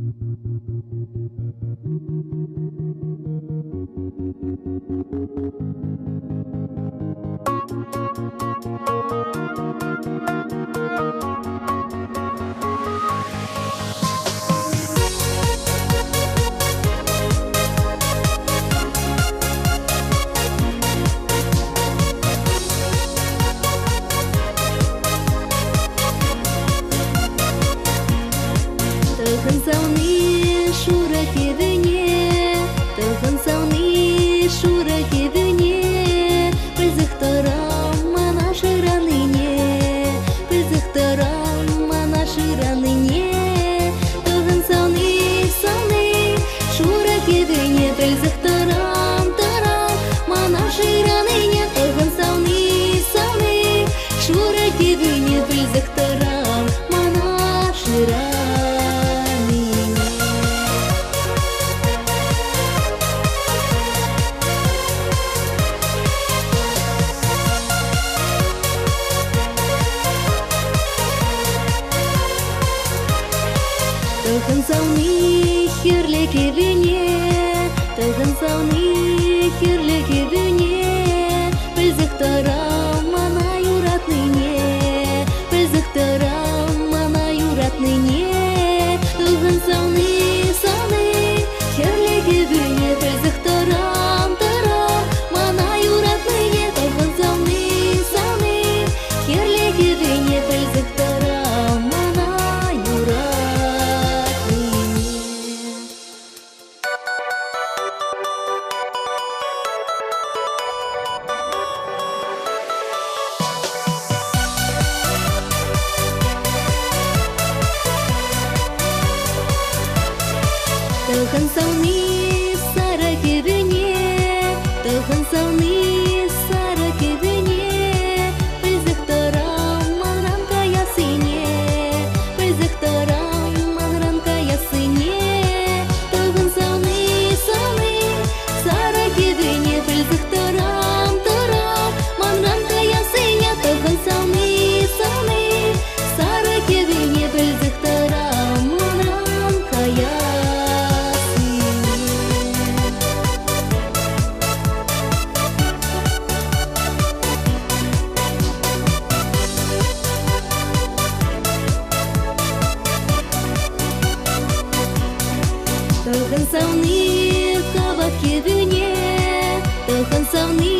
Тӑхӑн савни шурӑ кӗвӗне, тӑхӑн савни шурӑ кӗвӗне, пӗлсех тӑрам мана шыранине, пӗлсех тӑрам мана шыранине. Тӑхӑн савни, савни, шурӑ кӗвӗне, пӗлсех тӑрам, тӑрам мана шыранине. Тӑхӑн савни, савни, шурӑ кӗвӗне, пӗлсех тӑрам мана шыранине. Тӑхӑн савни хӗрлӗ кӗвӗне, тӑхӑн савни хӗрлӗ кӗвӗне, пӗлсех тӑрам мана юратнине, пӗлсех тӑрам мана юратнине. Тӑхӑн савни, савни, хӗрлӗ кӗвӗне, пӗлсех тӑрам, тӑрам мана юратнине. Тӑхӑн савни, савни, хӗрлӗ кӗвӗне, пӗлсех тӑрам мана юратнине. Тӑхӑн савни сарӑ кӗвӗне, тӑхӑн савни сарӑ кӗвӗне, пӗлсех тӑрам манран каяссине, пӗлсех тӑрам манран каяссине. Тӑхӑн савни, савни, сарӑ кӗвӗне, пӗлсех тӑрам, тӑрам манран каяссине. Тӑхӑн савни, савни, сарӑ кӗвӗне, пӗлсех тӑрам манран каяссине. Тӑхӑн савни кӑвак кӗвӗне, тӑхӑн савни